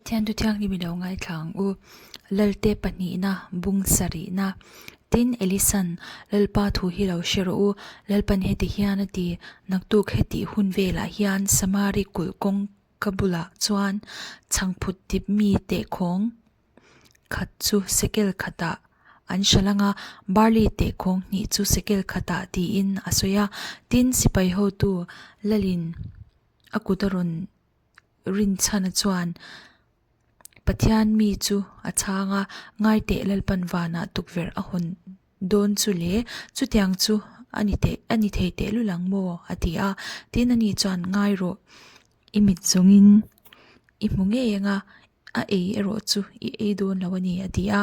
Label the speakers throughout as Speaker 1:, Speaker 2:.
Speaker 1: Pathian thu thianghlim i lo ngaithla ang u. Lalte pahnihna, bung sarihna. Tin, Elisan, Lalpa thu hi lo hre rawh u. Lalpan heti hian a ti, Naktuk hetih hun velah hian Samari kulh kawng ka bulah chuan chhangphut dip mi tehkhawng khat chu sekel khatah an hral ang a, barley tehkhawng hnih chu sekel khatah tiin a sawi a. Tin, sipai hotu Lalin a kut a rawn Rinchhana chuan Pathian mi chu a chhang a, Ngaiteh Lalpan vanah tukverh a hawn dawn chu le, chutiang chu a ni teh a ni thei teh lul ang maw? a ti a. Tin, ani chuan, Ngai rawh, i mit zawngin i hmu ngei ang a, a ei erawh chu i ei dawn lo a ni, a ti a.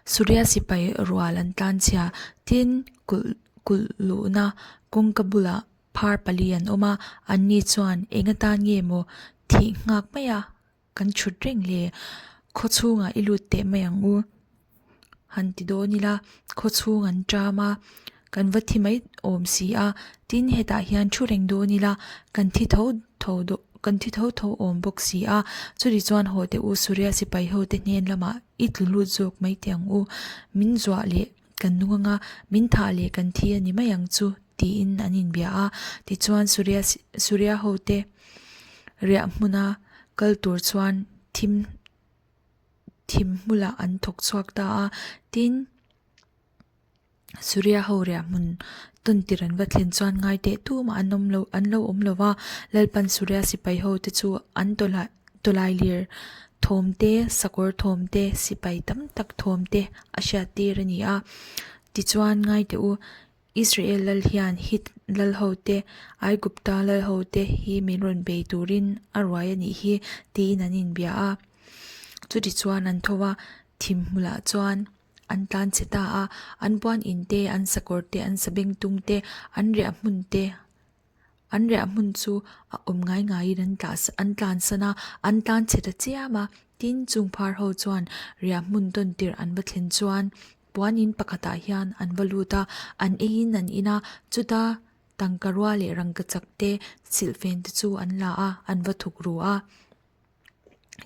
Speaker 1: Suria sipai rual an tlan chhia, tin kulh kulh luhna kawngka bulah phar pali an awm a, anni chuan eng atan nge maw thih nghak mai a kan thut reng le, khaw chhungah i lut teh mai ang u han ti dawn ila khaw chhung an ṭam a, kan va thi mai awm si a, tin hetah hian thu reng dawn ila kan thi tho tho dawn kan thi tho tho awm bawk si a, chutih chuan haw teh u Suria sipai ho te hnen lamah i tlu lut zawk mai teh ang u, min zuah leh kan nung anga min thah leh kan thi a ni mai ang chu tiin an inbia a, tichuan Suria Suria ho te riah hmuna kal tur chuan thim thim hmulah an thawk chhuak ta a, tin. Suria ho riah hmun tawn tir an va thlen chuan ngai teh tumah an awm lo an lo awm lo va, Lalpan Suria sipai ho te chu an tawlai tawlai lir thawm te, sakawr thawm te, sipai tam tak thawm te a hriat tir a ni a. Tichuan ngai teh u, Israel lal hian Hit lal ho te, Aigupta lal ho te hi min rawn bei turin a ruai a nih hi tiin an inbia a. Chutichuan an tho a, thim hmulah chuan An tlan chhe ta a, an puan in te, an sakawr te, an sabeng tung te, an riah hmun te, an riah hmun chu a awm ngai ngaiin an tlah an tlansan a, an tlan chhe ta chiam a. Tin, chung phar ho chuan riah hmun tawn tirh an va thlen chuan puan in pakhatah hian an va lut a, an eiin an in a, chuta tangka rua leh rangkachak te, silhfen te chu an la a, an va thuk ru a.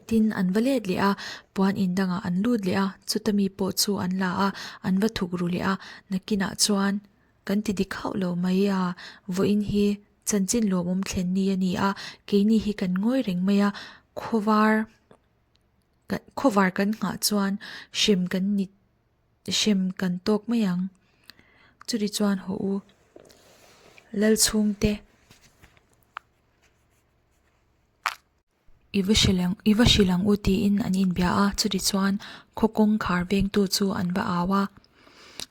Speaker 1: Tin, an va let leh a, puan in dangah an lut leh a, chuta mi pawh chu an la a, an va thuk ru leh a, nakinah chuan kan ti dik hauh lo mai a, vawiin hi chanchin lawmawm thlen ni a ni a, keini hi kan ngawi reng mai a, khawvar khawvar kan nghah chuan hrem kan ni hrem kan tawk mai ang, chuti chuan hawh u Lalchhungte. I va hrilh ang i va hrilh ang u tiin an inbia a, chuti chuan khaw kawngkhar vengtu chu an va au a.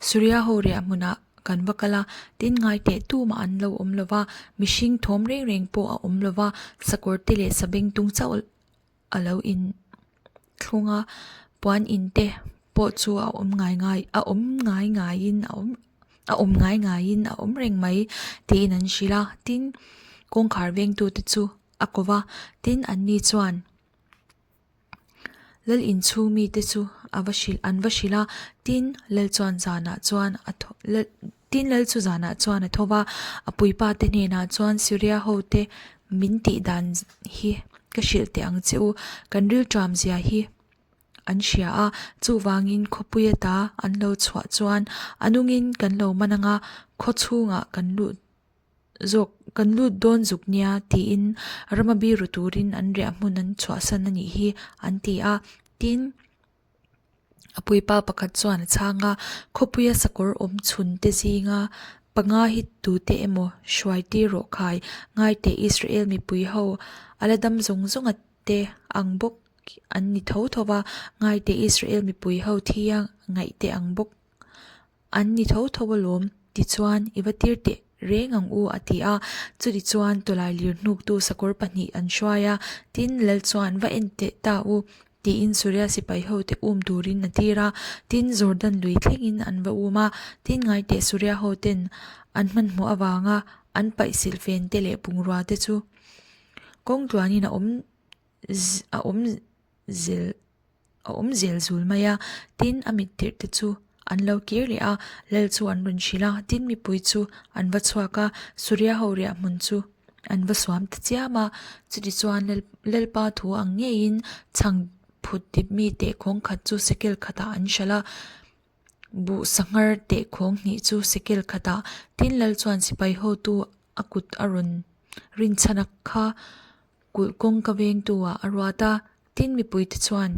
Speaker 1: Suria ho riah hmunah kan va kal a, tin ngai teh tumah an lo awm lo va, mihring thawm reng reng pawh a awm lo va, sakawr te leh sabeng tung chauh a lo in thlung a, puan in te pawh chu a awm ngai ngai a awm ngai ngaiin a awm a awm ngai ngaiin a awm reng mai tiin an hrilh a, tin kawngkhar vengtute chu a ko va, tin anni chuan lal inchhung mite chu a va hrilh an va hrilh a, tin lal chuan zanah chuan a thaw lal tin lal chu zanah chuan a tho va, a puipa te hnenah chuan Syria ho te min tih dan hi ka hrilh teh ang che u, kan rilṭam zia hi. an hria a, chuvangin khawpui ata an lo chhuah chuan a nungin kan lo man ang a, khaw chhungah kan lut zawk kan lut dawn zuk nia tiin rama biru turin an riah hmun an chhuahsan a nih hi an ti a, tin a puipa pakhat chuan a chhang a, khawpuia sakawr awm chhun te zinga panga hi tute emaw hruai tir rawh khai ngaiteh Israel mipui ho a la dam zawng zawng a te ang bawk an ni tho tho va, ngaite Israel mipui ho thi a ngaih te ang bawk an ni tho tho alawm tichuan i va tir teh reng ang u a ti a, chutichuan tawlai lir hnuktu sakawr pahnih an hruai a, tin lal chuan va en teh ta u tiin Suria sipai ho te um turin a tir a, tin Jordan lui thlengin an va um a, tin ngaiteh Suria ho ten an hmanhmawh avanga an paih silhfen te leh bungrua te chu kawng tluanin a awm a awm zel a awm zel zul mai a, tin a mit tirh te chu an lo kir leh a, lal chu an rawn hrilh a, tin mipui chu an va chhuak a, Suria ho riah hmun chu. an va suam ta chiam a. Chutichuan Lalpa thu ang ngeiin chhang phut dip mi tehkhawng khat chu sekel khatah an hralh a, buh sanghar tehkhawng hnih chu sekel khatah tin Lal chuan sipai hotu a kut a rawn rinchhan a kha kulh kawngka vengtu ah a ruat a, tin mipuite chuan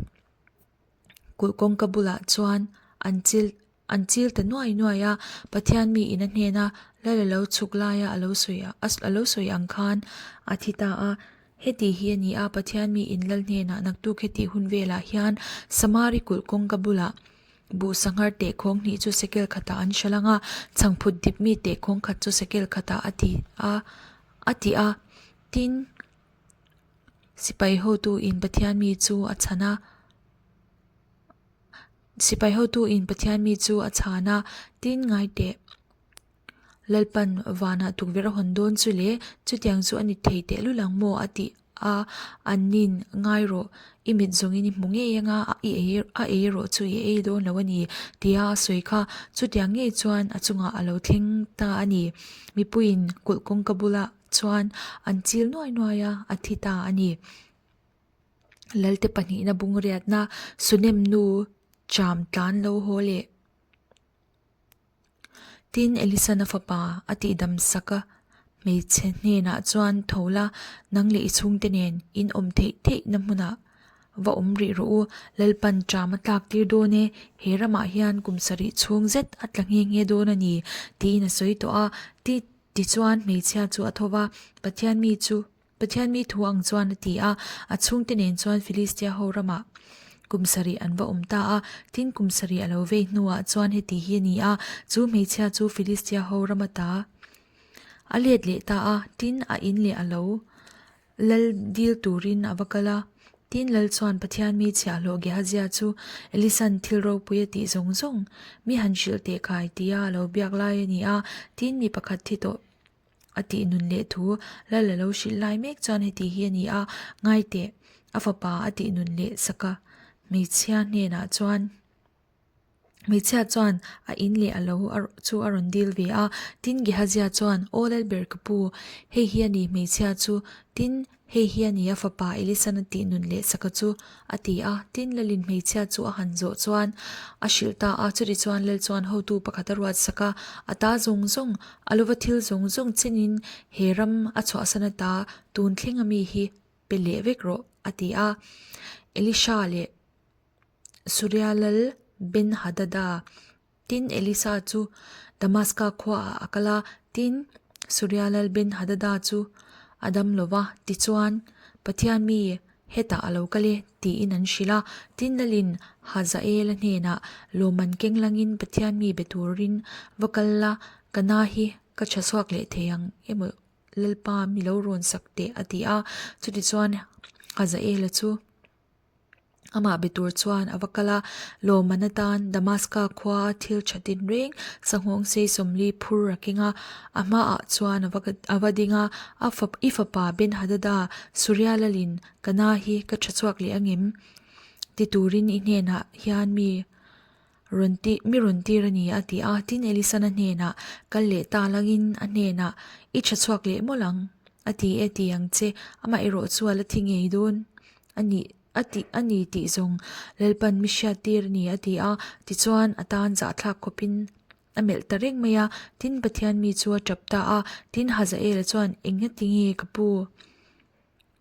Speaker 1: kulh kawngka bulah chuan an chil an chil ta nuai nuai a, Pathian mi in a hnena lal a lo chhuk laia a lo sawi a lo sawi ang khan a thi ta a, heti hi a ni a, Pathian mi in lal hnenah naktuk hetih hun velah hian Samari kulh kawngka bulah buh sanghar tehkhawng hnih chu sekel khatah an hralh ang a, chhangphut dip mi tehkhawng khat chu sekel khatah a ti a a ti a, tin sipai hotu in Pathian mi chu a chhan a. Sipai hotu in Pathian mi chu a chhan a, tin ngai teh. Lalpan vanah tukverh a hawn dawn chu le, chutiang chu a ni thei teh lul ang maw a ti a, an nin ngai rawh, i mit zawngin i hmu ngei anga i ei a ei erawh chu i ei dawn lo a ni tia a sawi kha. Chutiang ngei chuan a chungah a lo thleng ta a ni. Mipuiin kulh kawngka bulah chuan an chil nuai nuai a, a thi ta a ni. Lalte pahnihna bungriatna Sunem nu cham tlan lo haw leh. Tin, Elisan a fapa a tihdam sak a, hmeichhe hnenah chuan tho la, nang leh i chhungte nen in awm theih theihna hmunah va awm rih rawh u, Lalpan ṭam a tlak tir dawn e, he ramah hian kum sarih chhung zet a tla nghe nghe dawn a ni, tiin a sawi tawh a. Tichuan hmeichhia chu a tho va, Pathian mi chu Pathian mi thu ang chuan a ti a, a chhungte nen chuan Filistia ho ramah kum sarih an va awm ta a. Tin, kum sarih a lo vei hnuah chuan heti hi a ni a, chu hmeichhia chu Filistia ho ram ata a let leh ta a, tin, a in leh a lo lal dil turin a va kal a. Tin, lal chuan Pathian mi chhiahhlawh Gehazia chu Elisan thil ropui a tih zawng zawng mi han hrilh teh kai tia a lo biak lai a ni a, tin, mi pakhat thi tawh A tih nun leh thu lal a lo hrilh lai mek chuan heti hi a ni a, ngai teh, a fapa a tih nun leh sak a, hmeichhia hnenah chuan hmeichhia chuan a in leh a lo chu a rawn dil ve a, tin Gehazia chuan Aw Lalber ka pu, hei hi a ni hmeichhia chu, tin Hei hi a ni a fapa Elisan a tih nun leh saka chu a ti a, tin Lalin hmeichhia chu a han zawh chuan a hrilh ta a, chuti chuan Lal chuan hotu pakhat a ruat sak a, a ta zawng zawng, a lova thil zawng zawng chenin he ram a chhuahsan ata tun thleng ami hi pe leh vek rawh a ti a. Elisha leh Suria Lal Ben-Hadada. Tin, Elisa chu Damaska khuaah a kal a, tin, Suria lal Ben-Hadada chu a dam lo va, tichuan, Pathian mi hetah a lo kal e, tiin an hrilh a. Tin, lalin Hazaela hnenah, Lawmman keng langin Pathian mi be turin va kal la, ka na hi ka tha chhuak leh thei ang emaw Lalpa mi lo rawn sak teh, a ti a. Chutichuan, Hazaela chu. Amah be tur chuan a va kal a, lawmman atan Damaska khua a thil tha tinreng sanghawng sei sawmli phur a keng a, a hmaah chuan a va a va ding a, a fap i fapa Ben-Hadada Suria lalin ka na hi ka tha chhuak leh angem? Ti turin i hnenah hian mi rawn ti mi rawn tir a ni a ti a, tin Elisana hnenah kal leh ta langin a hnenah i tha chhuak leh mawlh ang a ti e ti ang che, amaherawh chu a la thi ngei dawn. A nih, a tih a ni tih zawng Lalpan mi hriattir a ni a ti a, tichuan a tan zahthlak khawpin a melh ta reng mai a, tin Pathian mi chu a tap ta a, tin Hazaela chuan eng a ti nge ka pu?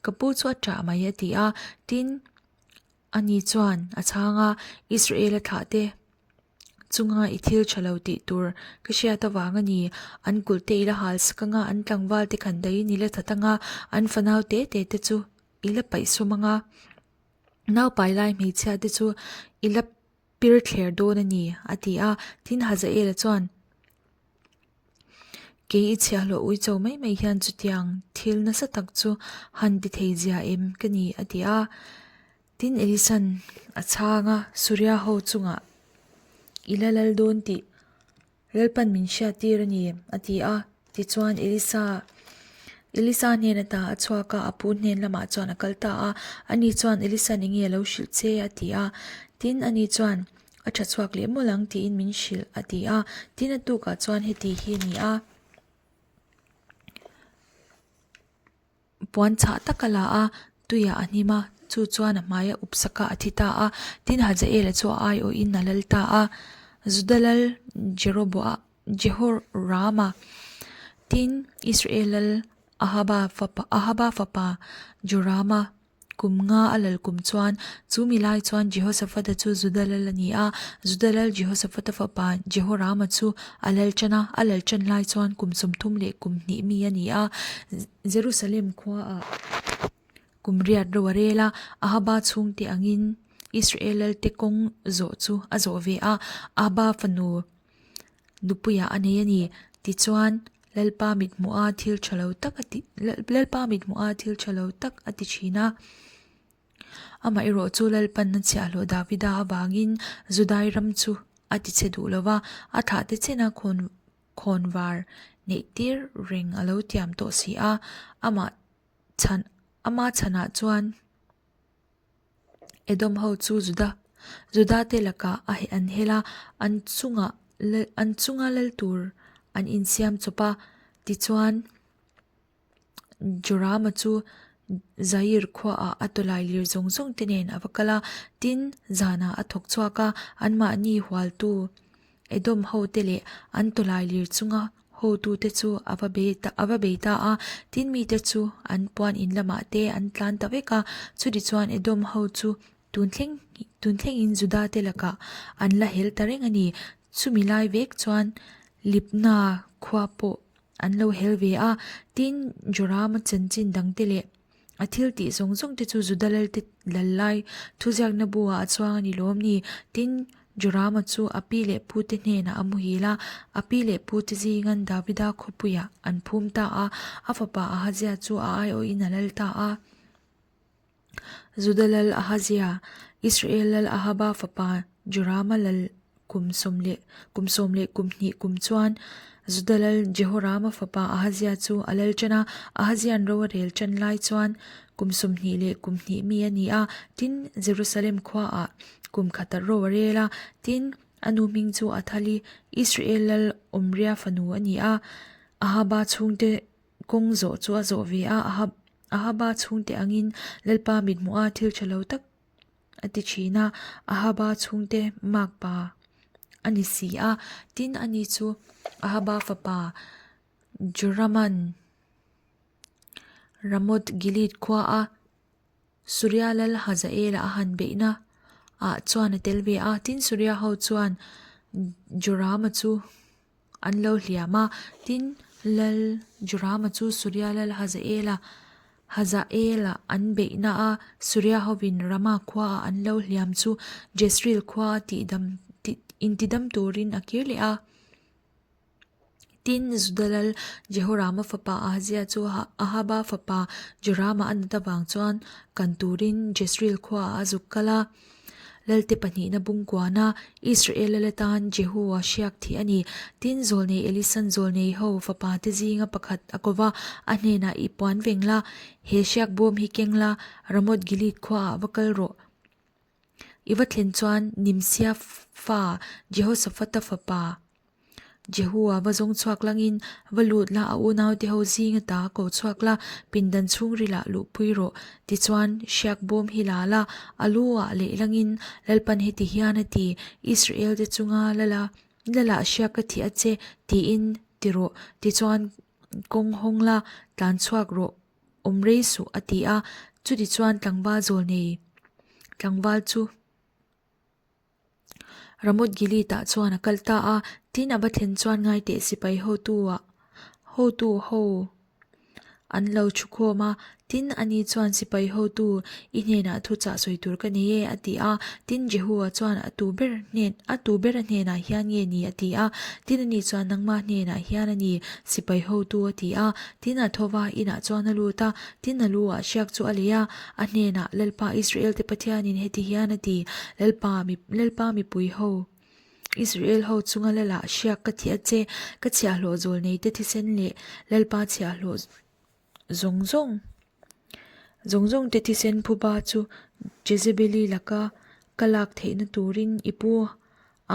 Speaker 1: Ka pu chu a tah mai a ti a, tin ani chuan a chhang a, Israela thlah te chunga i thil tha lo tih tur ka hriat avang a ni, an kulh te i la hal sak anga, an tlangval te khan daihin i la that anga, an fanau te te te chu I la paih sum anga, naupai lai hmeichhia te chu i la pir thler dawn a ni, a ti a. Tin, Hazaela chuan, Kei i chhiahhlawh uicho mai mai hian chutiang thil nasa tak chu han ti thei zia em ka ni, a ti a. Tin, Elisan a chhang a, Suria ho chungah i la lal dawn tih Lalpan min hriattir a ni, a ti a. Tichuan, Elisa, Elisa hnen ata a chhuak a, a pu hnen lamah chuan a kal ta a. Ani chuan, Elisa'n enge a lo hrilh che? a ti a. Tin, ani chuan, A tha chhuak leh mawlh ang tiin min hrilh, a ti a. Tin, a tukah chuan heti hi a ni a. Puan chhah tak a la a, tuiah a hnim a, chu chuan a hmai a up sak a, a thi ta a. Tin, Hazaela chu a aiawhin a lal ta a, Juda lal Jeroboa, Jehorama, tin, Israel lal Ahaba fapa, Ahaba fapa Jorama Kum nga a lal kum chuan, chu mi lai chuan Jehosaphata chu Juda lal a ni a. Juda lal Jehosaphata fapa Jehorama chu a lal tan a, a lal tan lai chuan kum 30 leh kum hnih mi a ni a. Jerusalem khuaah kum riat ro a rel a, Ahaba chhungte angin Israel lalte kawng zawh chu a zawh ve a, Ahaba fanu Nupuiah a nei a ni. Tichuan, Lalpa mithmuha thil tha lo tak a ti, Lalpa mithmuha thil tha lo tak a ti thin a. Amaherawh chu Lalpan a chhiahhlawh Davida avangin Judai ram chu a tichhe duh lo va, a thlahte chena khawn khawnvar neih tir reng a lo tiam tawh si a. Amah chhan ama chhanah chuan. Edom ho chu Juda Juda te lakah a an hel a, an chungah an chunga lal tur an insiam chawp a. Tichuan Jorama chu Zair khuaah a tawlai lir zawng zawng te nen a va kal a, tin zanah a thawk chhuak a, anmahni hualtu Edom ho te leh an tawlai lir chunga hotute chu a va bei ta a va bei ta a, tin mite chu an puan in lamah te an tlan ta vek a, chutichuan Edom ho chu tun thleng tun thlengin Juda te lakah an la hel ta reng a ni. Chumi lai vek chuan Libna khua pawh an lo hel ve a, tin Jorama chanchin dangte leh A thil tih zawng zawng te chu Juda lalte lal lai thuziakna buah a chuang a ni lawm ni? Tin, Jorama chu a pi leh pute hnenah a muhil a, a pi leh pute zingan Davida khawpuiah an phum ta a, a fapa Ahazia chu a aiawhin a lal ta a. Juda lal Ahazia, Israel lal Ahaba fapa Jorama lal Kum sawm leh kum sawm leh kum hnih kum chuan Juda lal Jehorama fapa Ahazia chu a lal ṭan a, Ahazia'n ro a rel ṭan lai chuan kum 20 leh kum hnih mi a ni a, tin, Jerusalem khuaah kum khata ro a rel a, tin, a nu hming chu Athali, Israel lal Omria fanu a ni a, Ahaba chhungte kawng zawh chu a zawh ve a, Ahaba chhungte angin Lalpa mithmuha thil ṭha lo tak a ti thin a, Ahaba chhungte makpa a ni si a, tin ani chu Ahaba fapa Joraman Ramoth Gilead khua a Suria lal Hazaela a han beihna ah chuan a tel ve a, tin Suria ho chuan Jorama chu An lo hliam a, tin, Lal Jorama chu Suria lal Hazaela, Hazaela an beihna a Suria hovin Rama khuaah an lo hliam chu Jezreel khua tihdam, intidam turin a kir leh a. Tin, Juda lal Jehorama fapa Ahazia chu Ahaba fapa Jorama a nat avang chuan kan turin Jezreel khuaah a zuk kal a. Lalte pahnihna bungkuana Israel lal atan Jehu-a hriak thih a ni. Tin, zawlnei Elisan zawlnei ho fapate zinga pakhat a ko va, a hnenah i puan veng la, he hriak bawm hi keng la, Ramoth Gilead khuaah va kal rawh. I va thlen chuan Nimsia fa Jehosaphata fapa Jehu-a va zawng chhuak langin, Va lut la, a unaute ho zinga ta ko chhuak la, pindan chhungrilah luhpui rawh. Tichuan, hriak bawm hi la la, a lu-ah leh langin, Lalpan heti hian a ti, Israel-te chunga lala, lalah hriak ka thih a che, tiin ti rawh. Tichuan, kawng hawng la, tlan chhuak rawh, awm rei suh, a ti a. Chutichuan, tlangval zawlnei tlangval chu. Ramoth Gilead-ah chuan a kal ta a, tin a va thlen chuan ngaiteh sipai hotu-ah hotu ho an lo thu khawm a, tin ani chuan sipai hotu i hnenah thuchah sawi tur ka nei e a ti a, tin Jehu-a chuan a tu ber hnen a tu bera hnenah hian nge ni a ti a, tin ani chuan nangmah hnenah hian a ni sipai hotu a ti a, tin a tho va inah chuan a lut a, tin a lu-ah hriak chu a lei a. A hnenah, Lalpa Israel-te Pathianin heti hian a ti, Lalpa, Lalpa mipui ho, Israel ho chunga lalah hriak ka thih a che, ka chhiahhlawh zawlneite thisen leh Lalpa chhiahhlawh zawng zawng zawng zawngte thisen phuba chu Jezebeli laka ka lak theihna turin i pu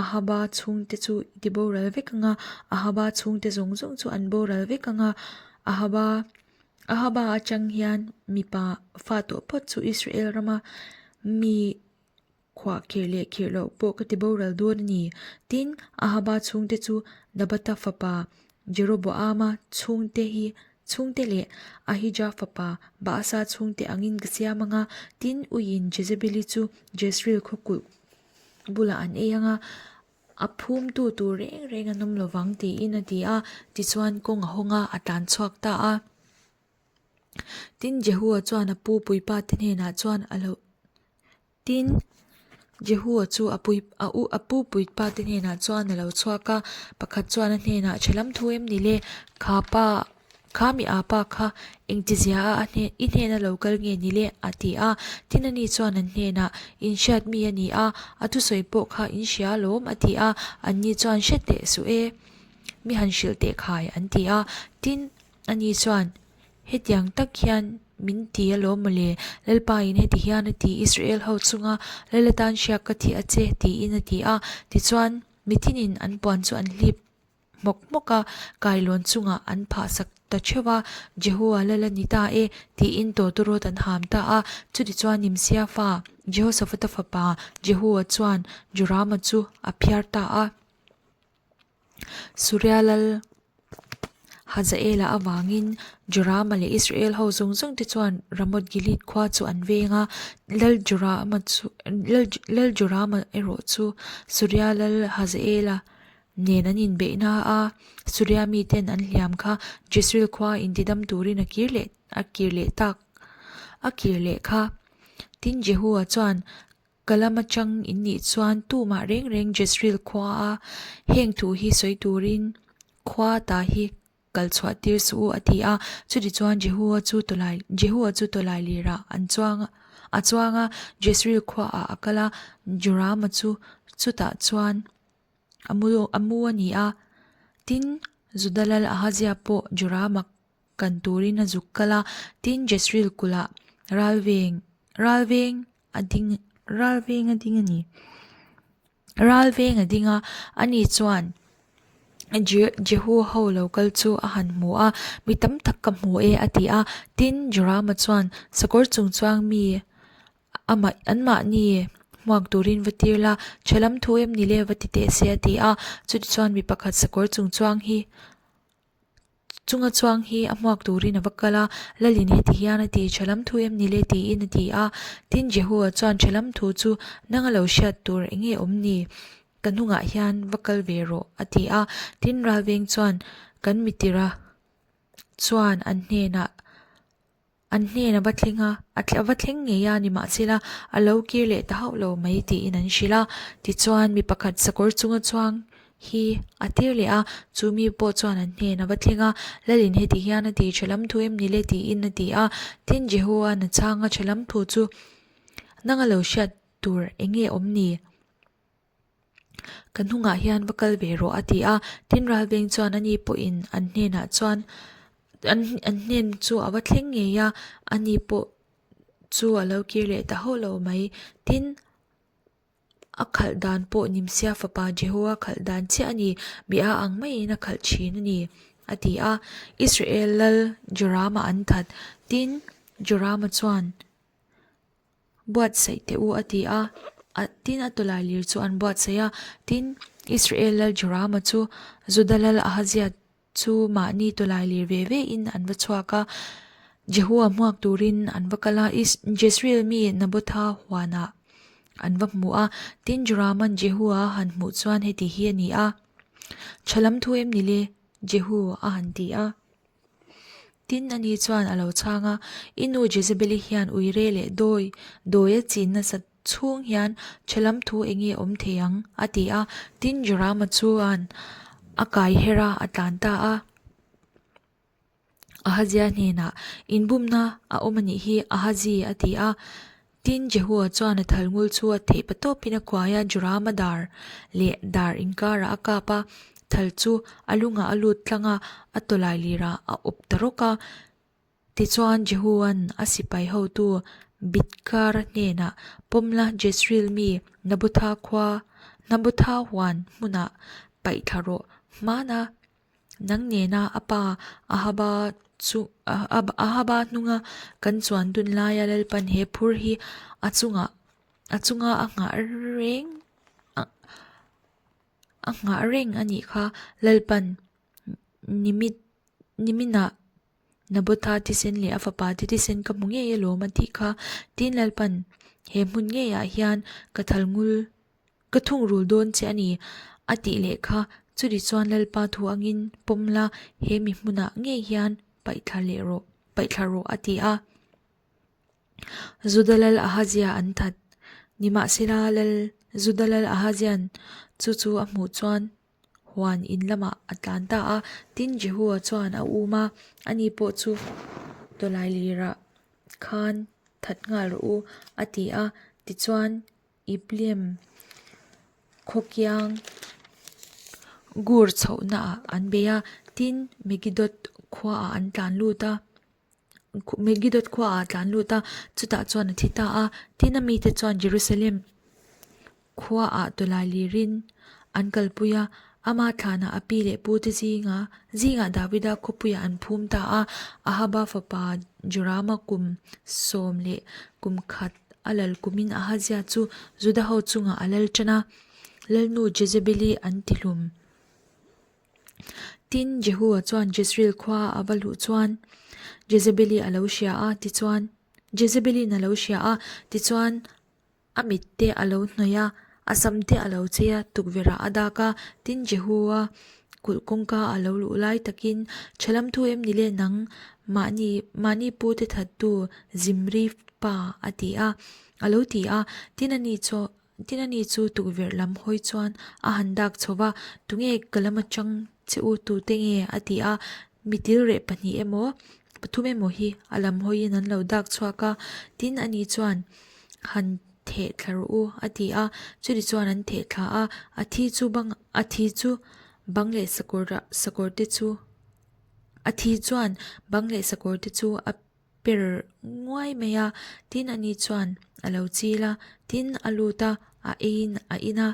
Speaker 1: Ahaba chhungte chu i ti boral vek ang a, Ahaba chhungte zawng zawng chu an boral vek ang a, Ahaba. Ahaba atang hian mipa fa tawh phawt chu Israel rama mi khuah khirh leh khirh loh pawh ka ti boral dawn a ni. Tin, Ahaba chhungte chu Nabata fapa Jeroboama chhungte hi chhungte leh Ahija fapa Baasa chhungte angin ka siam ang a, tin, uiin Jezebeli chu Jezreel khaw kulh bulah an ei ang a, a phumtu tur reng reng an awm lovang tiin a ti a, tichuan kawng a hawng a, a tlan chhuak ta a. Tin, Jehua chuan a pu puipa te hnenah chuan a lo Tin, Jehua chu a pui a u a pu puipa te hnenah chuan a lo chhuak a, pakhat chuan a hnenah tha lam thu em ni le, kha pa kha mi a pa kha engtizia a a hnen i hnena lo kal nge ni le a ti a. Tin, ani chuan an hnenah in hriat mi a ni a, a thusawi pawh kha in hria alawm a ti a, anni chuan hre teh suh e, mi han hrilh teh khai an ti a. Tin, Ani chuan, Hetiang tak hian min ti alawm mawle, Lalpain heti hian a ti, Israel ho chunga Lal atan hriak ka thih a che, tiin a ti a. Tichuan, mitinin an puan chu an hlip hmawk hmawk a, kailawn chungah an phah sak ta theuh a, Jehua Lal a ni ta e, tiin tawtawrawt an ham ta a. Chutichuan Nimsia fa, Jehosaphata fapa Jehua chuan Jorama chu a phiar ta a. Suria lal Hazaela avangin Jorama leh Israel ho zawng zawng te chuan Ramoth Gilead khua chu an veng a, Lal Jorama chu Lal Jorama erawh chu Suria lal Hazaela nen an inbeihna a, Suria miten an hliam kha Jezreel khua intidam turin a kir leh a kir leh tak a kir leh kha. Tin Jehua chuan Ka lam atang in nih chuan tumah reng reng Jezreel khua a heng thu hi sawi turin khua ta hi kal chhuah tir suh u a ti a. Chutichuan Jehua chu tawlai Jehua chu tawlai lirah an chuang a chuang a, Jezreel khuaah a kal a, Jorama chu chutah chuan a mu a mu a ni a. Tin, Juda lal Ahazia pawh Jorama kan turin a zuk kal a, tin Jezreel kulhah ralveng ralveng a ding ral veng a ding a ni ral veng a ding a ani chuan Je Jehu ho lo kal chu a han hmu a mi tam tak ka hmu e a ti a tin Jorama chuan sakawr chung chuang mi amah an mahni hmuak turin va tir la tha lam thu em ni le va ti teh se a ti a chutichuan mi pakhat sakawr chung chuang hi. Chunga chuang hi a hmuak turin a va kal a, Lalin heti hian a ti, Tha lam thu em ni le? tiin a ti a. Tin, Jehua chuan tha lam thu chu nanga lo hriat tur eng nge awm ni? Ka hnungah hian va kal ve rawh, a ti a. Tin, ralveng chuan kan mitira chuan an hnenah An hnen a va thleng a, a va thleng ngei a, nimahsela a lo kir leh ta hauh lo mai tiin an hrilh a. Tichuan mi pakhat sakawr chunga chuang hi a tir leh a, chu mi pawh chuan an hnen a va thleng a, Lalin heti hian a ti, Tha lam thu em ni le? tiin a ti a. Tin, Jehoa'n a chhang a, Tha lam thu chu nanga lo hriat tur eng nge awm ni? Ka hnungah hian va kal ve rawh a ti a, tin ralveng chuan ani pawhin an hnenah chuan an an hnen chu a va thleng ngei a, ani pawh chu a lo kir leh ta hauh lo mai. Tin, a khalh dan pawh Nimsia fapa Jehua khalh dan chiah a ni, mi a ang maiin a khalh thin a ni a ti a. Israel lal Jorama an that. Tin, Jorama chuan. Buatsaih teh u a ti a, tin a tawlai lir chu an buatsaih a. Tin, Israel lal Jorama chu Juda lal Ahazia chu mahni tawlai lir ve ve in an va chhuak a, Jehua hmuak turin an va kal a, Jezreel mi Nabotha huanah an va hmu a. Tin, Jorama'n Jehua a han hmuh chuan heti hi a ni a, Tha lam thu em ni le, Jehu a han ti a. Tin, ani chuan a lo chhang a, I nu Jezebeli hian uire leh dawi, dawi a chin nasa chhung hian tha lam thu eng nge awm thei ang? a ti a. Tin, Jorama chuan a kai her a, a tlan ta a. Ahazia hnenah, Inbumna a awm a nih hi, Ahazi, a ti a. Tin, Jehua chuan a thalngul chu a theih patawpin a kuai a, Jorama dar leh dar inkarah a kap a, thal chu a lungah a lut tlang a, a tawlai lirah a awp ta rawk a. Tichuan, Jehua'n a sipai hotu Bidkara hnenah, Pawmla Jezreel mi Nabotha khua, Nabotha huan hmunah paih thla rawh, hmana nang nena a pa Ahaba. Chu Ahaba hnunga kan chuan dun laia Lalpan he phur hi a chungah a chunga a nghah reng a nghah reng a nih kha. Lalpan nimit niminah Nabotha thisen leh a fapa te thisen ka hmu ngei alawm a tih kha. Tin Lalpan he hmun ngeiah hian ka thal ngul Ka thungrul dawn che a ni, a tih leh kha chutih chuan Lalpa thu angin pawm la, he mi hmunah ngei hian paihthla leh rawh, paihthla rawh, a ti a. Juda lal Ahazia an that. Nimahsela, lal Juda lal Ahazia'n chu chu a hmuh chuan huan in lamah a tlan ta a. Tin, Jehua chuan a um a, ani pawh chu tawlailirah khan that nghal rawh u, a ti a. Tichuan, Ibleam khawkiang gur chhohnaah an bei a, tin Megidot khuaah an tlan lut a, Megidot khuaah a tlan lut a, chutah chuan a thi ta a. Tin a mite chuan Jerusalem khuaah tawlai lirin an kalpui a, ama thlanah a pi leh pute zinga zingah Davida khawpuiah an phum ta a, Ahaba fapa Jorama kum 11. A lal kumin Ahazia chu Juda ho chungah a lal tan a, Lalnu Jezebeli an ti hlum. Tin, Jehua chuan Jezreel khua a va luh chuan Jezebeli a lo hria a, tichuan, Jezebeli'n a lo hria a, tichuan, a mit te a lo hnawih a, a sam te a lo chei a, tukverhah a dak a. Tin, Jehua kulh kawngka a lo luh lai takin, Thalam thu em ni le nang, mahni, mahni pute thattu Zimri pa a ti a, a lo ti a, tin a ni chu tin a ni chu tukverh lam hawi chuan a han dak chho va, tunge ka lam atang che u tute nge a ti a, mi tilreh pahnih emaw pathum emaw hi a lam hawiin an lo dak chhuak a, tin a ni chuan han theh thla rawh u a ti a, chuti chuan an theh thla a, a thi chu bang a thi chu bang leh sakawr sakawr te chu a thi chuan bang leh sakawr te chu a per nguai mai a, tin ani chuan a lo chil a, tin a lut a, a eiin a in a,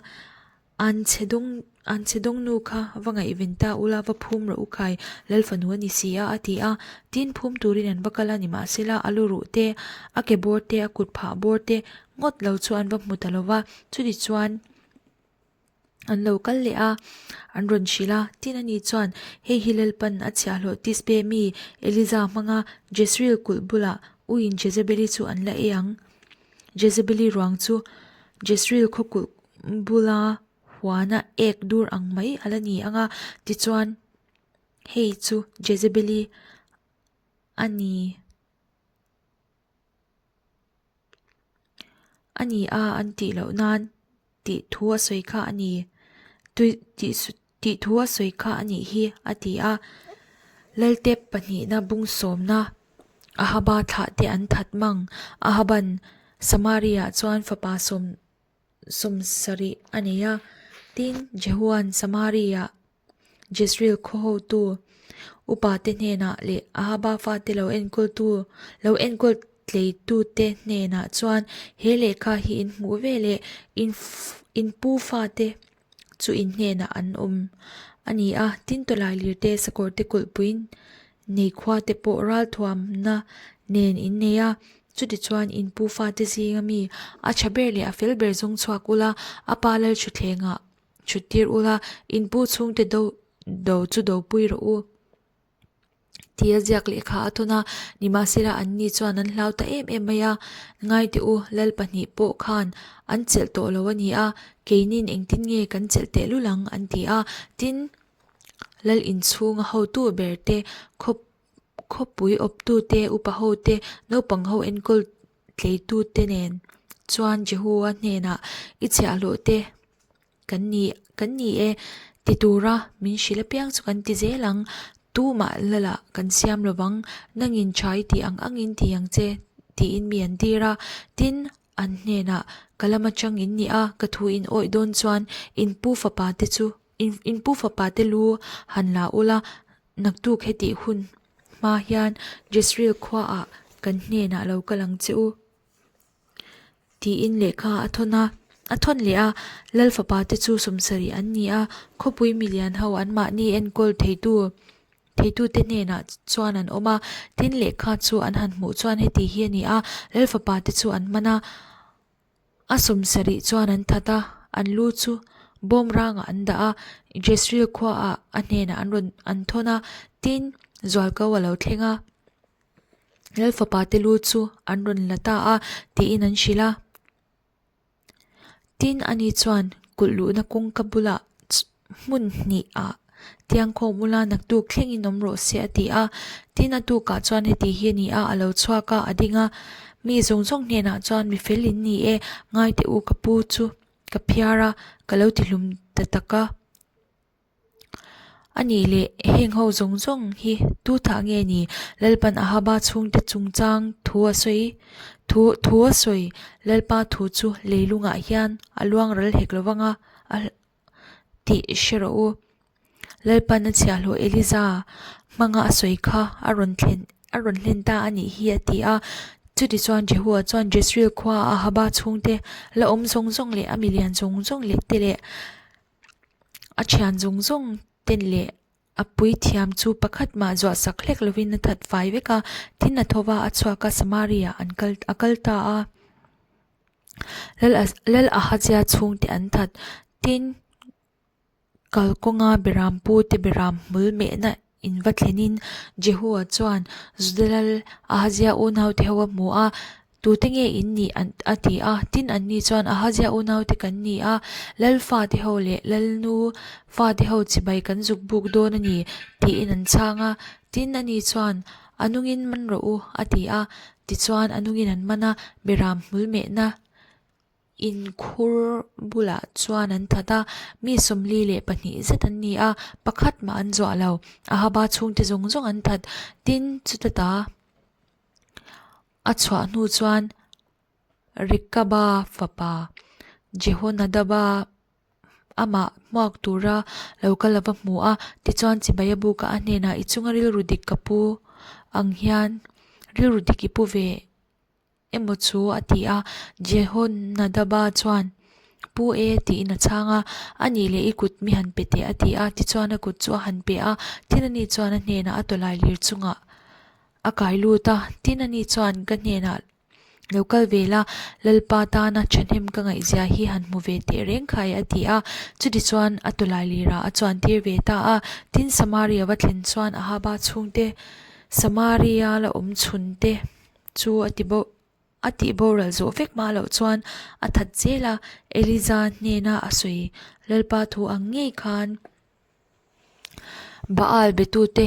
Speaker 1: an chhe dawng an chhe dawng nu kha va ngaihven ta ula va phum rawh u khai lal fanu a ni si a a ti a, tin phum turin an va kal a nimahsela a lu ruh te, a ke bawr te, a kut phah bawr te ngawt lo chu an va hmu ta lo va, chuti chuan. An lo kal leh a, an rawn hrilh a, tin ani chuan, Hei hi Lalpan a chhiahhlawh Tisbe mi Eliza hmanga Jezreel kulh bulah uiin Jezebeli chu an la ei ang. Jezebeli ruang chu Jezreel khaw kulh bula huana ek dur ang mai a la ni ang a, tichuan hei chu Jezebeli a ni. A ni a an tih loh nan tih thu a sawi kha a ni tui tih tih thu a sawi kha a nih hi a ti a. Laltep pahnihna bung sawmna Ahaba thlah te an that mang Ahaban Samaria chuan fapa sawm 70 a nei a. Tin, Jehua'n Samaria Jezreel khaw hotu upate hnenah leh Ahaba fate lo enkawltu lo enkawl tleitute hnenah chuan he lehkha hi in hmuh ve leh in in pu fate chu in hnenah an awm a ni a. Tin, tawlai lirte sakawrte kulhpuiin nei khuate pawh ralthuamna nen in nei a. Chutichuan in pu fate zinga mi a tha ber leh a fel ber zawng chhuak ula, a pa Lalthutthlengah Chhut tir ula, in pu chhungte do do chu do pui rawh u tih a ziak lehkha a thawn a, nimahsela anni chuan an hlau ta em em mai a, Ngai teh u, lal pahnih pawh khan an chelh tawh lo a ni a, keinin engtin nge kan chelh teh lul ang an ti a, tin, lal inchhunga hotu ber te khaw khawpui awptu te, upa ho te, naupang ho enkawl tleitute nen chuan Jehua hnenah i chhiahhlawh te kan ni kan ni e ti tura min hrilh apiang chu kan ti zel ang, tumah lala kan siam lo vang, nangin tha i tih ang angin ti ang che tiin mi an tir a, tin an hnenah ka lam atang in ni a, ka thu in awih dawn chuan in pu fapa te chu in pu fapa te lu han la ula naktuk hetih hun hma hian Jezreel khuaah kan hnenah lo kal ang che u tiin lehkha a thawn a, a thawn leh a, Lal fapa te chu 70 an ni a, khawpui milian ho anmahni enkawl theitu. theitute hnenah chuan an awm a. Tin, lehkha chu an han hmuh chuan heti hi a ni a, Lal fapate chu an man a, a sawmsarih chuan an that a, an lu chu bawmrangah an dah a, Jezreel khuaah a hnenah an rawn an thawn a, tin, zualko a lo thleng a. Lal fapate lu chu an rawn la ta a, tiin an hrilh a. Tin, ani chuan kulh luhna kawngka bulah hmun hnih ah tiangkhawm ula naktuk thlengin awm rawh se a ti a. Tin, a tukah chuan heti hi a ni a, a lo chhuak a, a ding a. Mi zawng zawng hnenah chuan mi fel in ni e, ngai teh u ka pu chu ka phiar a, ka lo tihlum ta tak a. A nih leh, heng ho zawng zawng hi tu thah nge ni? Lalpan Ahaba chhungte chungchang thu a sawi thu thu a sawi. Lalpa thu chu leilungah hian a luang ral hek lo vang a, a tih hre rawh u. Lalpan a chhiahhlawh Eliza hmanga a sawi kha a rawn thlen a rawn hlen ta a nih hi a ti a. Chutichuan Jehua chuan Jezreel khuaa Ahaba chhungte la awm zawng zawng leh a milian zawng zawng leh te leh A thian zawng zawng te leh a puithiam chu pakhat mah zuah sak hlek lovin a that fai vek a, tin a tho va a chhuak a Samaria an kal a kal ta a. Lal Lal Ahazia chhungte an that tin kalkawnga beram pu te beram hmul mehna in va thlenin Jehua chuan Juda lal Ahazia unaute ho a hmu a, Tute nge in nih a ti a, tin anni chuan Ahazia unaute kan ni a, lal fate ho leh lalnu fate ho chibai kan zuk buk dawn a ni tiin an chhang a, tin ani chuan A nungin man rawh u a ti a, tichuan a nungin an man a, beram hmul mehna Inkhur bulah chuan an that a, mi 42 zet an ni a, pakhat mah an zuah lo. Ahaba chhungte zawng zawng an that. Tin, chuta ta a chhuah hnu chuan Rekaba fapa Jehonadaba amah hmuak tura lo kal a va hmu a, tichuan chibai a buk a, a hnenah i chunga rilru dik ka pu ang hian rilru dik i pu ve emaw chu a ti a, Jehonadaba chuan, Pu e, tiin a chhang a, A nih leh i kut mi han pe teh a ti a, tichuan a kut chu a han pe a, tin ani chuan a hnenah a tawlai lir chungah a kai lut a, tin ani chuan ka hnenah lo kal ve la, Lalpa tana thahnem ka ngaihzia hi han hmu ve teh reng khai a ti a, chutichuan a tawlai lirah a chuan tir ve ta a, tin Samaria va thlen chuan Ahaba chhungte Samaria la awm chhun te chu a ti bo a tih boral zawh vek hma loh chuan a that zel a, Eliza hnena a sawi Lalpa thu ang ngei khan Baal betute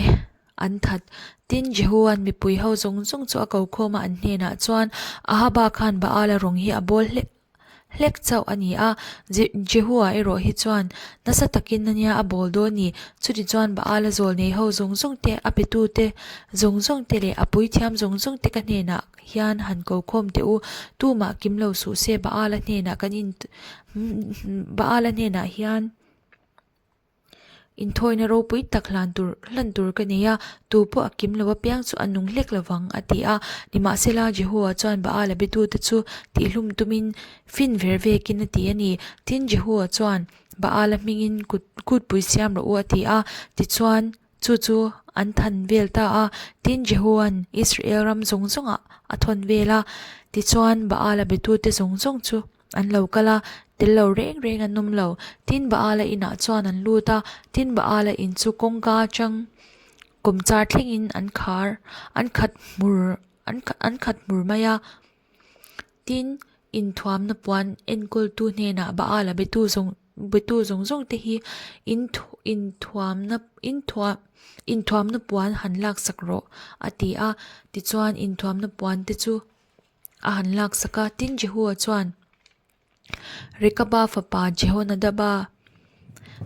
Speaker 1: an that. Tin, Jehua'n mipui ho zawng zawng chu a ko khawm a, an hnenah chuan Ahaba khan Baala rawng hi a bawl hlek hlek chauh a ni a, Jehua erawh hi chuan nasa takin a nia a bawl dawn ni. Chuti chuan Baala zawl nei ho zawng zawng te, a petute zawng zawng te leh a puithiam zawng zawng te ka hnenah hian han ko khawm teh u, tumah kim lo suh se Baala hnenah kan in Baala hnenah hian. Inthawina ropui tak hlan tur hlan tur ka nei a, tu pawh a kim lo apiang chu a nung hlek lo vang, a ti a. Nimahsela, Jehova chuan Baal-a betute chu tihlum tumin fin ver vekin a ti a ni. Tin, Jehova chuan, Baal-a hmingin kut kutpui siam rawh u, a ti a. Tichuan, Chu chu an than vel ta a, tin Jehoa'n Israel ram zawng zawngah a thawn vel a. Tichuan, Baal-a betute zawng zawng chu an lo kal a, tel lo reng reng an awm lo. Tin, Baal-a inah chuan an lut a, tin Baal-a in chu kawngka atang kawmchar thlengin an khar, an khat hmur, an khat hmur mai a. Tin, inthuamna puan enkawltu hnenah Baal-a betu zawng betu zawng zawng te hi inthuamna inthuam inthuamna puan han laksak rawh a ti a. Tichuan, inthuamna puan te chu a han laksak a. Tin, Jehua chuan Rekaba fapa Jehonadaba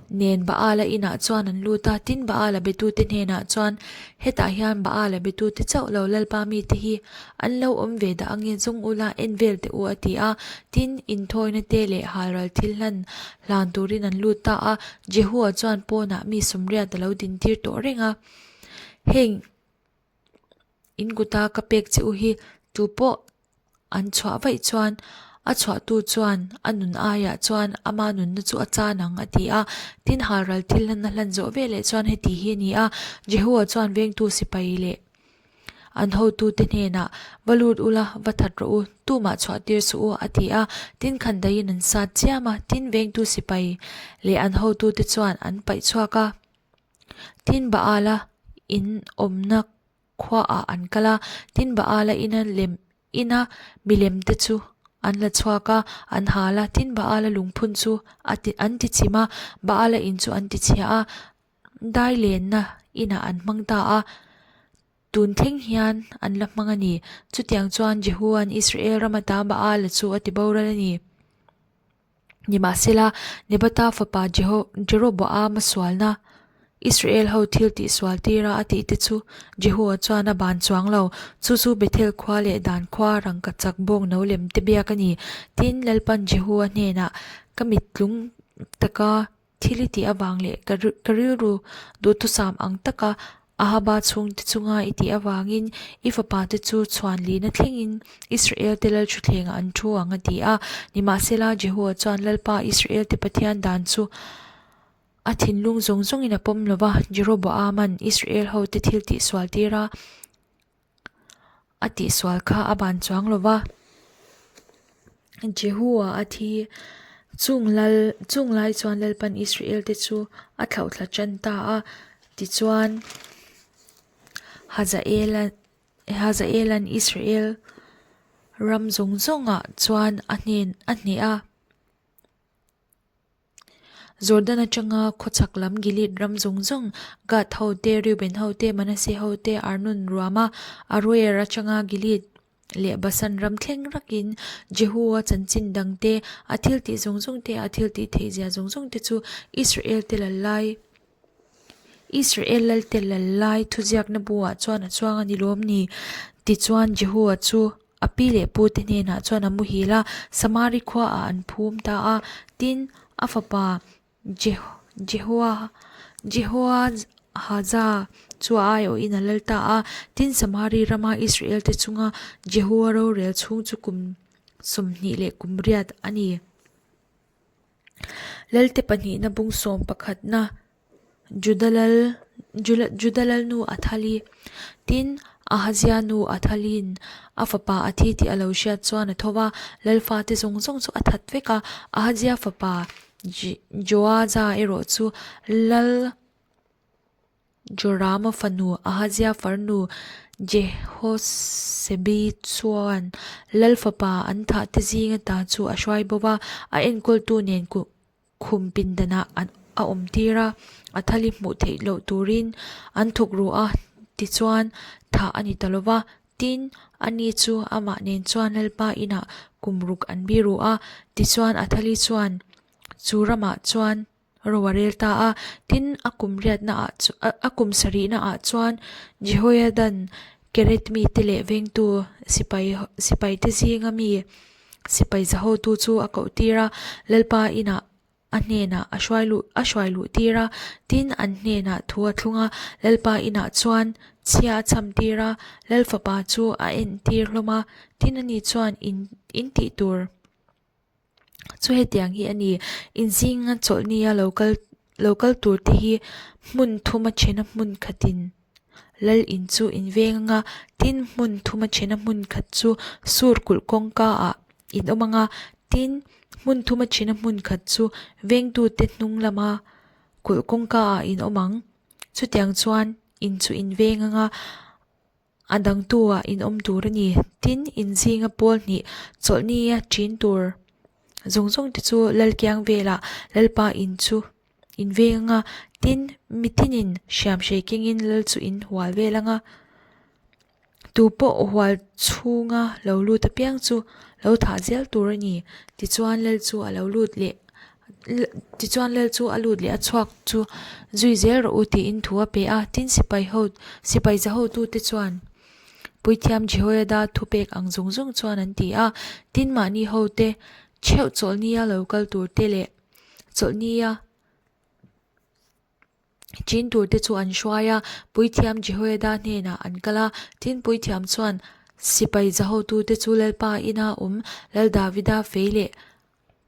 Speaker 1: nen Baal-a inah chuan an lut a, tin Baal-a betute hnenah chuan, Hetah hian Baal-a betute chauh lo Lalpa mite hi an lo awm ve dah ange zawng ula en vel teh u a ti a. Tin, inthawina te leh halral thil hlan hlan turin an lut ta a, Jehua chuan pawnah mi sawmriat a lo dintir tawh reng a. Heng. In kuta ka pek che u hi tu pawh an chhuah vaih chuan A chhuahtu chuan a nun aiah chuan ama nunna chu a chan ang, a ti a. Tin, halral thil hlan a hlan zawh veleh chuan heti hi a ni a, Jehua chuan vengtu sipai leh an hotute hnenah, Va lut ula, va that rawh u, tumah chhuah tir suh u, a ti a. Tin, khandaiin an sat chiam a, tin, vengtu sipai leh an hotute chuan an paih chhuak a. Tin, Baala in awmna khuaah an kal a, tin Baala ina lem ina milem te chu an la chhuak a, an hal a, tin Baala lungphun chu a ti an ti chim a, Baala in chu an ti chhia a, dai lenna inah an hmang ta a, tun thleng hian an la hmang a ni. Chutiang chuan Jehua'n Israel ram ata Baala chu a ti boral a ni. Nimahsela, Nebata fapa Jeroboama sualna, Israel ho thil tihsual tira a tihte chu Jehua chuan a ban chuang lo. Chu chu Bethel khua leh Dan khua rangkachak bawng no lem te biak a ni. Tin, Lalpan Jehua hnenah, Ka mittlung taka Thil i tih avang leh ka ka rilru duhthusam ang taka Ahaba chhungte chunga i tih avangin i fapa te chu chhuan lihna thlengin Israel te lal thutthlengah an thu ang a ti a. Nimahsela, Jehua chuan Lalpa Israel te Pathian dan chu a thinlung zawng zawngin a pawm lo va, Jeroboama'n Israel hote thil tihsual tir a, A tihsual kha a ban chuang lo va, Jehua a thi. Chung lal chung lai chuan Lalpan Israel te chu a thlauhthla tan ta a. Tichuan, Hazaela Hazaela'n Israel ram zawng zawngah chuan a hnen a hneh a. Jordan atanga khawchhak lam Gilead ram zawng zawng, Gad ho te, Reuben ho te, Manasseh ho te, Arnon ruama Aroer atanga Gilead leh Basan ram thleng rakin Jehu-a chanchin dang te, a thiltih zawng zawng te, a thiltih theihzia zawng zawng te chu Israel te lal lai Israel lalte lal lai thuziakna buah chuan a chuang a ni lawm ni? Tichuan Jehu-a chu A pi leh pu te hnenah chuan a muhil a, Samari khuaah an phum ta a. Tin, a fapa Jehoahaza chu a aiawhin a lal ta a. Tin, Samari rama Israel te chunga Jehua rorel chhung chu kum 20 leh kum riat a ni. Lalte pahnihna bung sawm pakhatna Juda lal Juda lalnu Athali. Tin, Ahazia nu Athali'n a fapa a thi tih a lo hriat chuan a tho va, lal fate zawng zawng chu a that vek a. Ahazia fapa Joaza erawh chu lal Jorama fanu Ahazia farnu Jehosebi chuan lal fapa an thahte zinga ta chu a hruai bo va, a enkawltu nen Khum pindanah an a awm tir a, a thali hmuh theih loh turin an thuk ru a, tichuan thah a ni ta lo va. Tin, ani chu amah nen chuan Lalpa inah kum ruk an bi ru a, tichuan a thali chuan chu ramah chuan ro a rel ta a. Tin, a kum riatna ah chu a kum sarihna ah chuan Jehoiadan Keret mite leh vengtu sipai sipaite zinga mi Sipai zahotu chu a koh tir a, Lalpa inah a hnenah a hruai luh a hruai luh tir a, tin an hnenah thu a thlung a, Lalpa inah chuan chhia a cham tir a, Lal fapa chu a en tir hlawm a, tin ani chuan in in tih tur chu hetiang hi a ni, in zinga chawlhnia lo kal lo kal tur te hi hmun thuma thena hmun khatin Lal in chu in veng ang a, tin hmun thuma thena hmun khat chu sur kulh kawngka ah in awm ang a, tin hmun thuma thena hmun khat chu vengtute hnung lama kulh kawngka ah in awm ang. Chutiang chuan in chu in veng ang a, a dangtu ah in awm tur a ni. Tin, in zinga pawl hnih chawlhnia ṭin tur zawng zawng te chu lal kiang velah Lalpa in chu In veng ang a, tin, mitinin hriam hrei kengin lal chu in hual vel ang a, tu pawh hual chhunga lo lut apiang chu lo thah zel tur a ni. Tichuan lal chu a lo lut leh tichuan lal chu a lut leh a chhuak chu zui zel rawh u tiin thu a pe a, tin sipai ho sipai za hotute chuan Puithiam Jehoiada thupek ang zawng zawng chuan an ti a, tin mahni hote theuh chawlhnia lo kal tur te leh Chawlhnia chin turte chu an hruai a, Puithiam Jehoiada hnenah an kal a. Tin, Puithiam chuan Sipai za hotute chu Lalpa ina awm Lal Davida fei leh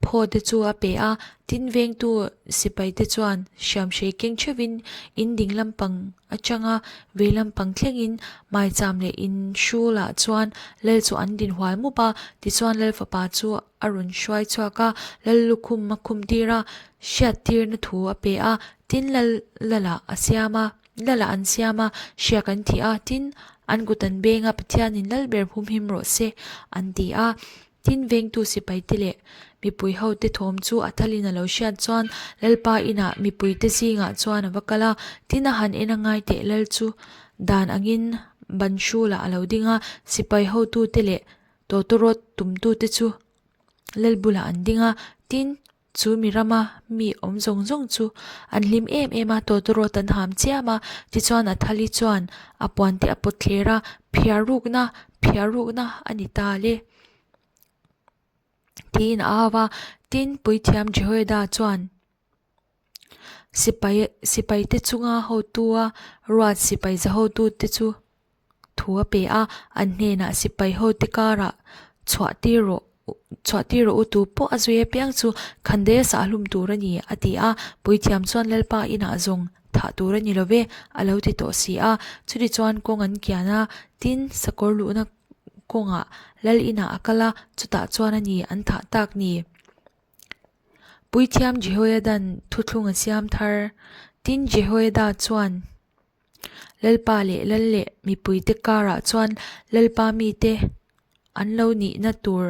Speaker 1: phaw te chu a pe a, tin vengtu sipaite chuan hriamhrei keng theuhin in ding lampang atanga vei lampang thlengin maicham leh in hrulah chuan Lal chu an din hual mup a, tichuan Lal fapa chu a rawn hruai chhuak a, Lal lukhum a khum tir a, hriattirna thu a pe a, tin Lal Lalah a siam a. Lal-ah an siam a, hriak an thih a, tin, an kut an beng a, Pathianin lal ber humhim rawh se, an ti a. Tin, vengtu sipaite leh mipui hote thawm chu a thalin a lo hriat chuan Lalpa inah mipuite zingah chuan a va kal a, tin, a han en a ngai teh lal chu dan angin ban hrulah a lo ding a, sipai hotute leh tawtawrawt tumtute chu lal bulah an ding a, tin, Chu mi rama mi awm zawng zawng chu an hlim em em a, tawtawrawt an ham chiam a, tichuan Athali chuan a puan te a pawt thler a, phiar rukna, phiar rukna a ni ta le tiin a au a. Tin, Puithiam Jehoiada chuan sipai sipaite chunga hotua ruat sipai za hotute chu thu a pe a, an hnenah sipai hote karah chhuah tir rawh chhuah tir rawh u tu pawh a zui apiang chu khandaih a sah hlum tur a ni a ti a, puithiam chuan Lalpa inah zawng thah tur a ni lo ve a lo ti tawh si a, chutichuan kawng an kian a, tin sakawr luhna kawngah lal inah a kal a, chutah chuan a ni an thah tak ni. Puithiam Jehoiada'n thuthlung a siam thar, tin Jehoiada chuan. Lalpa leh lal leh mipuite karah chuan Lalpa mite an lo nihna tur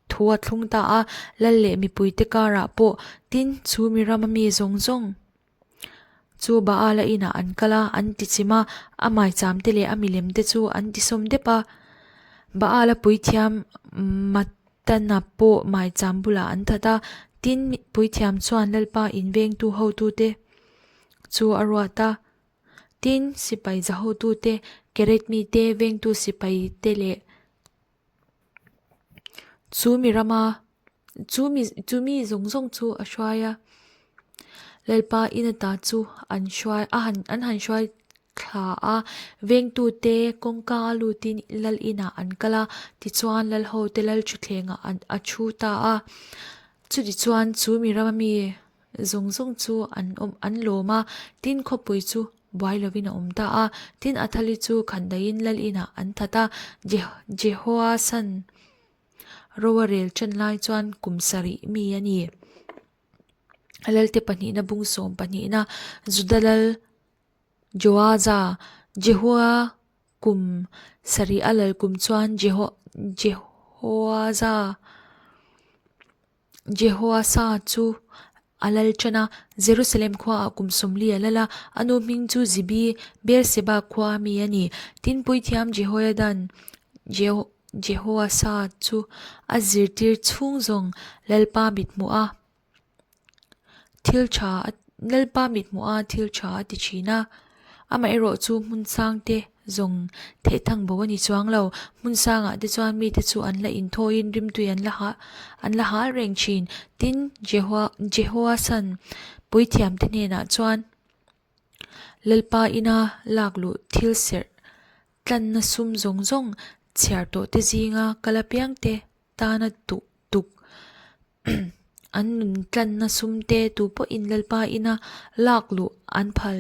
Speaker 1: thu a thlung ta a, lal leh mipuite karah pawh tin chu mi rama mi zawng zawng chu Baala inah an kal a, an tichim a, a maicham te leh a milem te chu an tisawm dep a. Baala puithiam Mattana pawh maicham bulah an that a, tin puithiam chuan Lalpa invengtu hotute chu a ruat a. Tin, sipai za hotute, Keret mite, vengtu sipaite leh chu mi rama chu mi chu mi zawng zawng chu a hruai a. Lalpa in ata chu an hruai a han an han hruai thla a, vengtute kawngka a lutin lal inah an kal a, tichuan lal hote lal thutthlengah an a thu ta a. Chutichuan chu mi rama mi Zawng zawng chu an awm an lawm a, tin khawpui chu buai lovin a awm ta a. Tin Athali chu khandaiin lal inah an that a, Jehoasan ro a rel ṭan lai chuan kum sarih mi a ni. Lalte pahnihna bung sawm pahnihna Juda lal Joaza, Jehua kum sarih a lal kum chuan Jehoaza, Jehoasa chu a lal ṭan a, Jerusalem khuaah kum 40 a lal a, a nu hming chu Zibi, Beerseba khua mi a ni. Tin, puithiam Jehoiadan Jehoasa chu a zirtir chhung zawng Lalpa mithmuh a thil ṭha Lalpa mithmuh a thil ṭha a ti ṭhin a. Amaherawh chu hmun sangte zawng thehthang bo a ni chuang lo. Hmun sangah te chuan mite chu an la inthawiin rimtui an la hah an la hal reng thin. Tin, Jehoa Jehoasan puithiamte hnenah chuan Lalpa ina lak luh thil serh tlanna sum zawng zawng chhiar tawhte zinga kal apiangte tana duh tuk an nun tlanna sum te tu pawhin Lalpa ina lak luh an phal.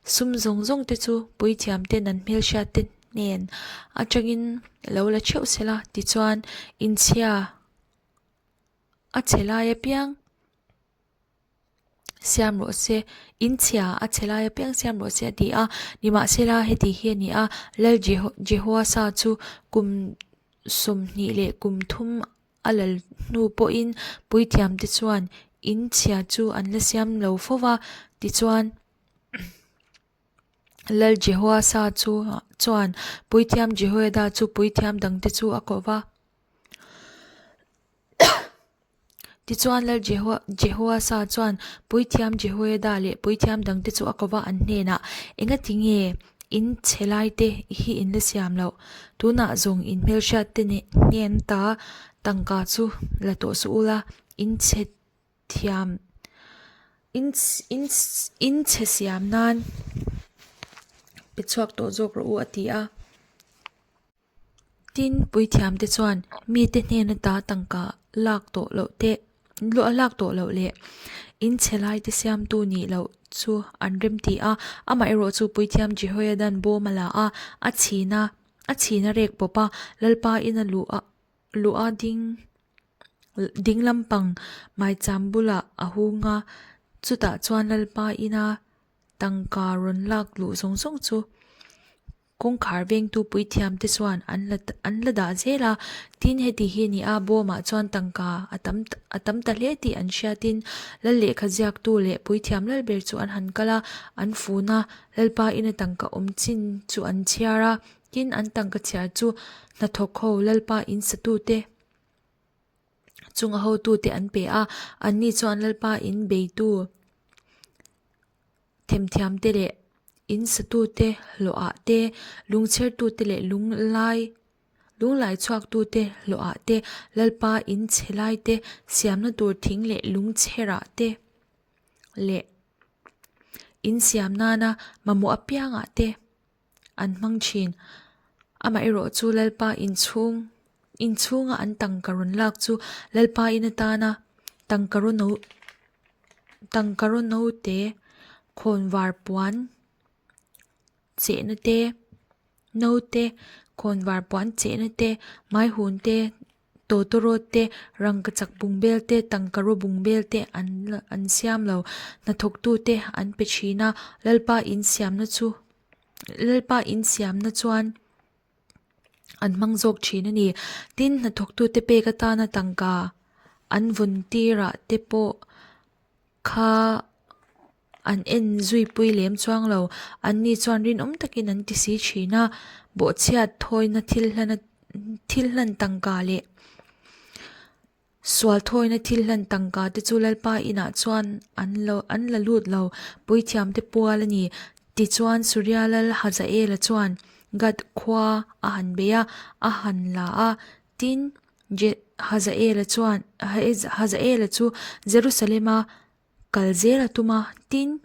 Speaker 1: Sum zawng zawng te chu puithiam ten an hmelhriat te hnen atangin lo la theuh sela tichuan inchhia a chhe lai apiang siam rawh se, inchhia a chhe lai apiang siam rawh se a ti a. Nimahsela heti hi a ni a, Lal Jehoasa chu kum 20 leh kum thum A lal hnu pawhin puithiamte chuan in chhia chu an la siam lo fo va, tichuan Lal Jehoasa chu chuan puithiam Jehoiada chu puithiam dangte chu a koh va. Tichuan Lal Jehoasa chuan puithiam Jehoiada leh puithiam dangte chu a koh va, an hnenah, Engati nge In chhe lai te hi in la siam loh. Tunah zawng in hmelhriat te hnen ta tangka chu la tawh suh ula, in chhe thiam in chhe siam nan pe chhuak tawh zawk rawh u a ti a. Tin, puithiamte chuan mite hnen ata tangka lak tawh loh te, lak tawh loh leh in chhe laite siamtu nih loh chu an remti a. Amaherawhchu puithiam Jehoiadan bawm a la a, a chhin a, a chhin a rek pawp a, Lalpa ina luh a luh a ding ding lampang maicham bulah a hung a, chutah chuan Lalpa ina tangka rawn lak luh zawng zawng chu Kawngkhar vengtu puithiamte chuan an la an la dah zel a, tin heti hi a ni a, bawmah chuan tangka a tam a tam ta hle tih an hriatin lal lehkha ziaktu leh puithiam lal ber chu an han kal a, an fun a, Lalpa ina tangka awm chin chu an chhiar a, tin an tangka chhiar chu hnathawk ho Lalpa in satute chunga hotute an pe a, anni chuan Lalpa in beitu Themthiamte leh in satute hlawhah te, lungchhertute leh lunglai lunglai chhuaktute hlawhah te, Lalpa in chhe laite siamna tur thing leh lungchherah te leh in siam nana mamawh apiangah te an hmang thin. Amaherawhchu Lalpa inchhung inchhunga an tangka rawn lak chu Lalpa in atana tangka raw no tangka raw note khawnvar puan chehna te note khawnvar puan chehna te maihun te Tawtawrawt te, rangkachak bungbel te, tangkaraw bungbel te an an siam lo. Hnathawktu te an pe thin a, Lalpa insiamna chu Lalpa insiamna chuan an hmang zawk thin a ni. Tin, hnathawktu te pek atana tangka an vawn tirah te pawh kha An en zui pui lem chuang lo. Anni chuan rinawm takin an ti si thin a, bawhchhiat thawina thil hlan thil hlan tangka leh sual thawina thil hlan tangka te chu Lalpa inah chuan an lo an la lut lo. Puithiamte pual a ni. Tichuan Suria lal Hazaela chuan Gath khua a han bei a, a han la a. Tin, Hazaela chuan Hazaela chu Jerusalema kal zel a tum a, tin,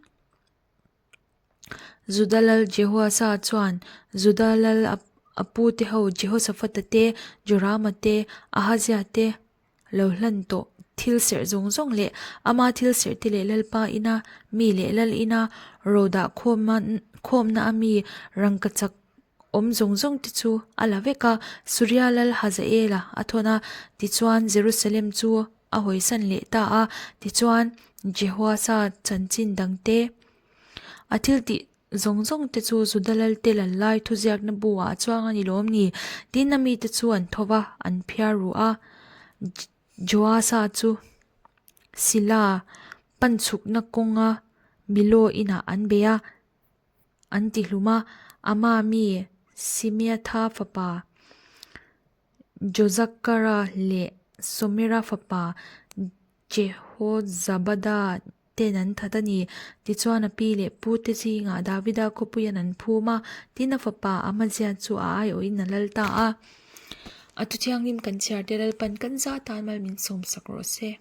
Speaker 1: Juda lal Jehoasa chuan Juda lal a pute ho Jehosaphata te, Jorama te, Ahazia te lo hlan tawh thil serh zawng zawng leh ama thil serh te leh Lalpa ina mi leh lal ina ro dah khawmna a mi rangkachak awm zawng zawng te chu a la vek a, Suria lal Hazaela a thawn a, tichuan Jerusalem chu a hawisan leh ta a, tichuan Jehoasa chanchin dangte a thil tih zawng zawng te chu Juda lalte lal lai thuziakna bu ah a chuang a ni lawm ni? Tin a mite chu an tho va, an phiar ru a, Joasa chu Sila panchhukna kawnga Milo inah an bei a. An ti hlum a, Ama mi Simeatha fapa Jozakara leh Somera fapa Jehozabada ten an that a ni. Tichuan a pi leh pu te zingah Davida khawpuian an phum a, tin a fapa Amazia chu a aiawhin a lal ta a. A thu thianghlim kan chhiar te Lalpan kan zah tan mal min sawmsak rawh se.